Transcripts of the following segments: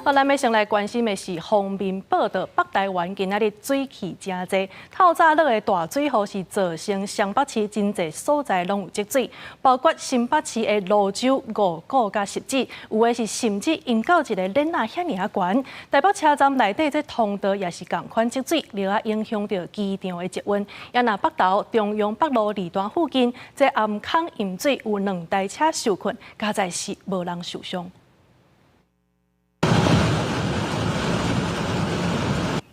好，咱欲先來關心的是鋒面報道，北台灣今仔日水汽誠濟，透早落的大水雨是造成雙北市真濟所在攏有積水，包括新北市的蘆洲、五股佮汐止，有的是甚至淹到一个鏈仔遐爾仔懸。台北車站內底這通道也是仝款積水，另外影響著機場的捷運。也若北投中央北路二段附近，這頷孔淹水有兩台車受困，佳哉是無人受傷。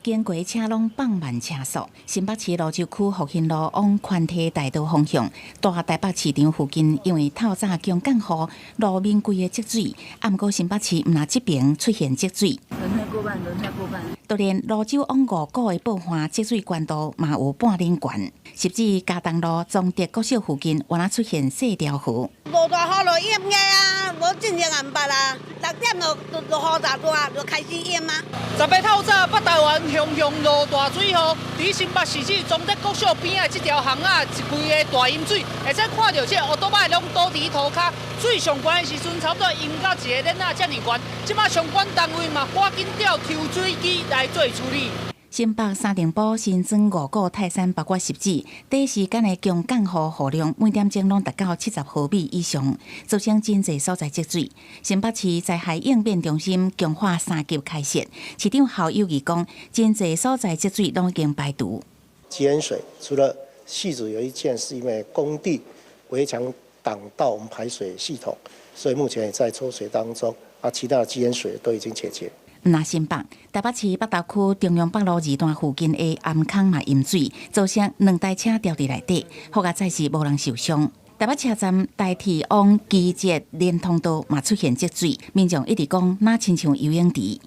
經過車攏放慢車速，新北市蘆洲區復興路往寬體大道方向，大台北市場附近，因為透早強降雨，路面規个積水。啊，毋過新北市毋但這爿出現積水，輪胎過半，輪胎過半。就連蘆洲往五股的報岸積水懸度嘛有半輪懸，汐止嘉東路中德國小附近，原來出現細條河。落大雨就淹的啊，無進前也毋捌啊，6點就落雨大大，就開始淹啊。10號透早，北台灣雄雄落大水雨，佇新北市市中德國小邊仔這條巷仔，一規个大淹水，會使看著這烏多擺攏倒佇塗跤，水上懸的時陣，差不多淹到一个鏈仔遮爾懸。這馬相關單位嘛，趕緊調抽水機來做處理。新北三重埔、新莊、五股、泰山，包括汐止，短時間的強降雨雨量每點鐘攏達到70毫米以上，造成真濟所在積水。新北市災害應變中心強化三級開設，市長侯友宜講，真濟所在積水攏已經排除。積淹水除了汐止有一件是因為工地圍牆擋到我們排水系統，所以目前也在抽水當中。啊，其他的積淹水都已經解決。毋但新北，台北市北投區中央北路二段附近的頷孔嘛淹水，造成兩台車牢佇內底，好佳哉是無人受傷。台北車站台鐵往機捷連通道嘛出現積水，民眾一直講若親像游泳池。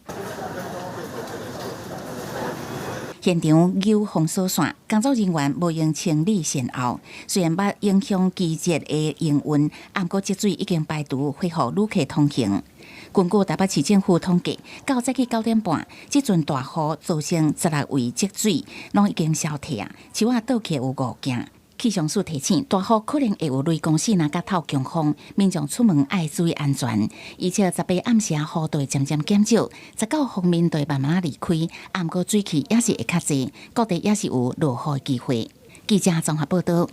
現場有封鎖線，工作人員無閒清理善後。雖然無影響機捷的營運，毋過積水已經排除，恢復旅客通行。根據台北市政府統計，到早起9點半，這陣大雨造成16位積水，攏已經消退啊。樹仔倒去有五件。氣象署提醒，大雨可能會有雷公爍佮透強風，民眾出門愛注意安全。而且18暗時雨就會漸漸減少，19鋒面就會慢慢離開，毋過水汽也是會較濟，各地也是有落雨的機會。記者綜合報道。